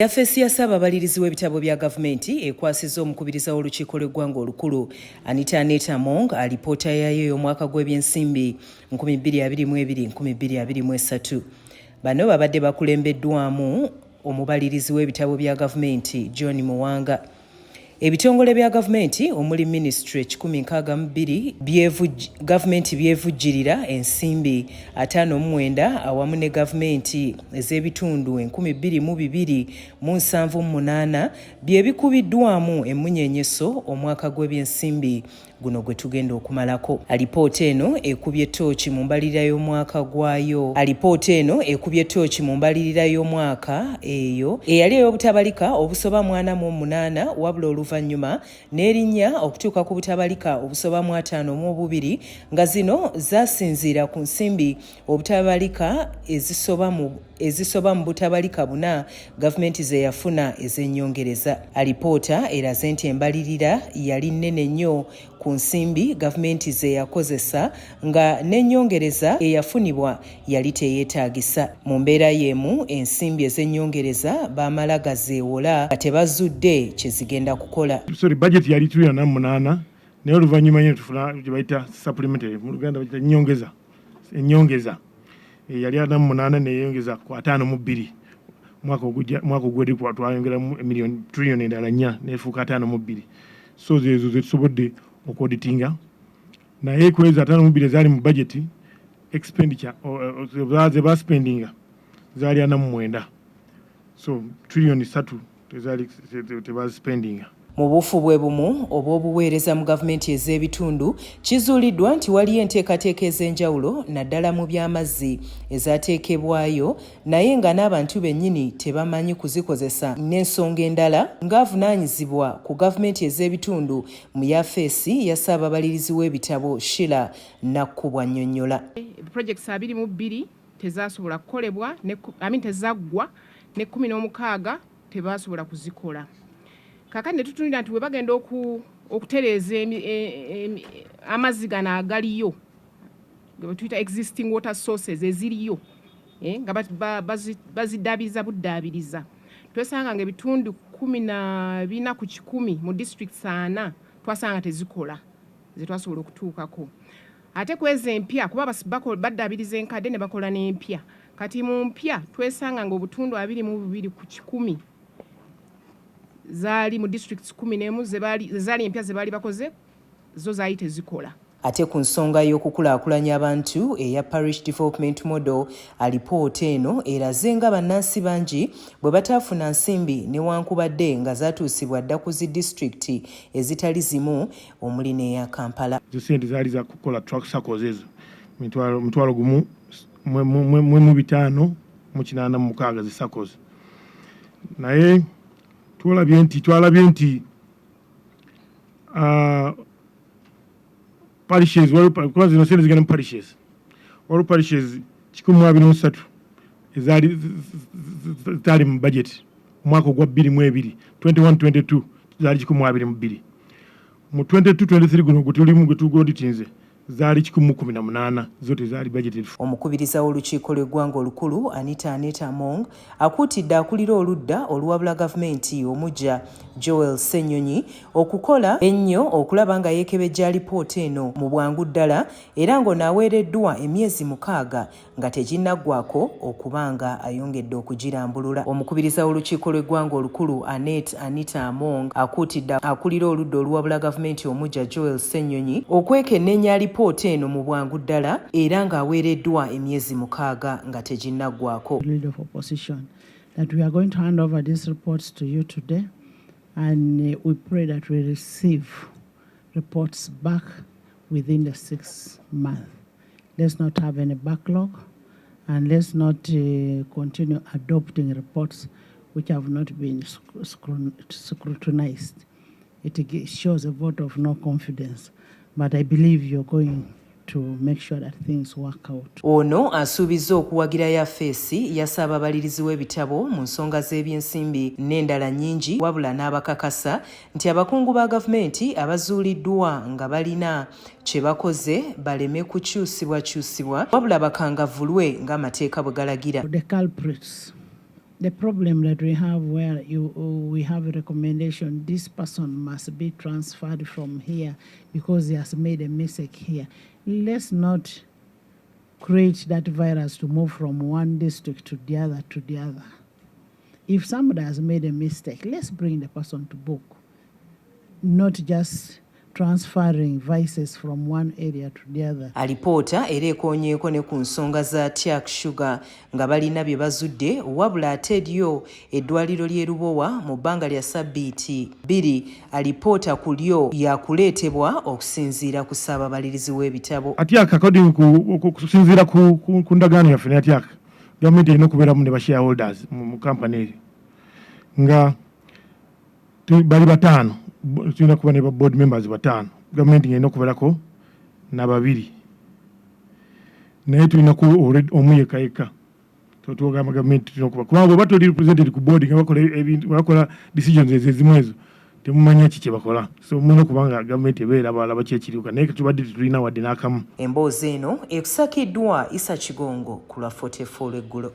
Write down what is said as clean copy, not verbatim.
Yafeesi ya Ssaababalirizi w'ebitabo bya gavumenti ekwasizza omukubiriza w'olukiiko lw'eggwanga olukulu Anita Annet Among alipoota yaayo ey'omwaka gw'ebyensimbi 2022-2023. Bano babadde bakulembeddwamu omubalirizi w'ebitabo bya gavumenti John Muwanga. Ebitongole bya gavumenti omuli minisitule 162 gavumenti byevujjirira ensimbi 59 awamu ne gavumenti ez'ebitundu 2278 bye bikubiddwamu emmunyeenyeso omwaka gw'ebyensimbi guno gwe tugenda okumalako. Alipoota eno ekubye ttooki mu mbalirira y'omwaka gwayo. Alipoota eno ekubye ttooki mu mbalirira y'omwaka eyo eyali ey'obutabalika obusoba mu 48 wabula oluvannyuma n'erinnya okutuuka ku butabalika obusoba mu 52 nga zino zasinziira ku nsimbi obutabalika ezisoba mu ezisoba mu butabalika buna gavumenti ze yafuna ez'ennyongereza. Alipoota eraze nti embalirira yali nnene nnyo ku nsimbi gavumenti ze yakozesa nga n'ennyongereza eyafunibwa yali teyeetaagisa. Mu mbeera y'emu ensimbi ez'ennyongereza baamala gazeewola nga tebazudde kye zigenda kukola. Sorry, budget yali trillion 48, naye oluvannyuma nnyo tufuna gye bayita supplementary, mu Luganda bagiyita nnyongeza, ennyongeza yali 48 neyongeza ku 52 mwaka ogujja. Mwaka oguwedde twayongeramu emiliyoni trillion endala 4 nefuuka 52. So zezo zetusobodde okuauditinga, naye ku ezo 52 ezaali mu budget, expenditure ze baspendinga zaali 49, so trillion 3 tezaali tebazispendinga. Mu buufu bwe bumu obw'obuweereza mu gavumenti ez'ebitundu, kizuuliddwa nti waliyo enteekateeka ez'enjawulo naddala mu by'amazzi ezaateekebwayo naye nga n'abantu bennyini tebamanyi kuzikozesa n'ensonga endala. Ng'avunaanyizibwa ku gavumenti ez'ebitundu mu yafeesi ya Ssaababalirizi w'ebitabo Sheila Nakku bw'annyonnyola. Projects 22 tezasobola kukolebwa, I mean, tezaggwa, ne 16 tebasobola kuzikola. Kakati ne tutunulira nti bwe bagenda okutereeza amazzi gano agaliyo ge tuyita existing water sources eziriyo, nga baziddaabiriza buddaabiriza, twesanga nga ebitundu 14% mu districts 4 twasanga tezikola zetwasobola okutuukako. Ate kweza empya, kuba baddaabiriza enkadde ne bakola n'empya, kati mu mpya twesanga nga obutundu 22% zaali mu districts 11 zezaali empya ze baali bakoze, zo zaali tezikola. Ate ku nsonga y'okukulaakulanya abantu eya Parish Development Model, alipoota eno eraze nga bannansi bangi bwe bataafuna nsimbi newankubadde nga zaatuusibwa dda ku zi disitulikiti ezitali zimu omuli n'eya Kampala. Ezo sente zaali za kukola truck SACCOs ezo 1 586 zi SACCOs, naye twalabye nti parishes, kuba zino sente zigenda mu parishes, waliwo parishes 123 ezaali zitaali mu budget omwaka ogwa 22, 21 22 zaali 122. Mu 22 23 guno gwetulimu gwe tuauditinze zaali 118, zo tezaali budgeted. Omukubiriza w'olukiiko lw'eggwanga olukulu Anita Annet Among akuutidde akulira oludda oluwabula gavumenti omuggya Joel Ssenyonyi okukola ennyo okulaba nga yeekebejja alipoota eno mu bwangu ddala, era ng'ono aweereddwa emyezi 6 nga teginnaggwako okuba nga ayongedde okugirambulula. Omukubiriza w'olukiiko lw'eggwanga olukulu Anet Anita Among akuutidde akulira oludda oluwabula gavumenti omuggya Joel Ssenyonyi okwekenneenya alipoota eno mu bwangu ddala, era ng'aweereddwa emyezi 6 nga teginnaggwako. Leader of Opposition, that we are going to hand over these reports to you today, and we pray that we receive reports back within the 6 months. Let's not have any backlog, and let's not continue adopting reports which have not been scrutinized. It shows a vote of no confidence, but I believe you're going to make sure that things work out. Ono asuubizza okuwagira yafeesi ya Ssaababalirizi w'ebitabo mu nsonga z'ebyensimbi n'endala nnyingi, wabula n'abakakasa nti abakungu ba gavumenti abazuuliddwa nga balina kye bakoze baleme kukyusibwakyusibwa, wabula bakangavvulwe ng'amateeka bwe galagira. The culprits. The problem that we have where we have a recommendation, this person must be transferred from here because he has made a mistake here. Let's not create that virus to move from one district to the other to the other. If somebody has made a mistake, let's bring the person to book, not just transferring vices from one area to the other. Alipoota era ekoonyeeko ne ku nsonga za Atiak Sugar nga balina bye bazudde, wabula ate lyo eddwaliro ly'e Lubowa mu bbanga lya ssabbiiti 2 alipoota ku lyo yakuleetebwa okusinziira ku ssaababalirizi w'ebitabo. Atiak, according kusinziira ku ndagaano yaffe ne Atiak, gavumenti erina okubeeramu ne ba shareholders mu company eyo nga bali bataano. Tulina kuba ne ba board members bataano, gavumenti ng'erina okubeerako nababiri, naye tulina ku omu yekka yekka. So tugamba gavumenti tulina okuba, kubanga bweba toli represented ku board nga bakola ebintu, bakola decisions ezo ezimu ezo temumanya ki kye bakola. So mulina okuba nga gavumenti ebeera balaba ki ekiriuka, naye tubadde tetulina wadde n'akamu. Emboozi eno ekusakiddwa Isa Kigongo ku lwa 44 lw'eggulo.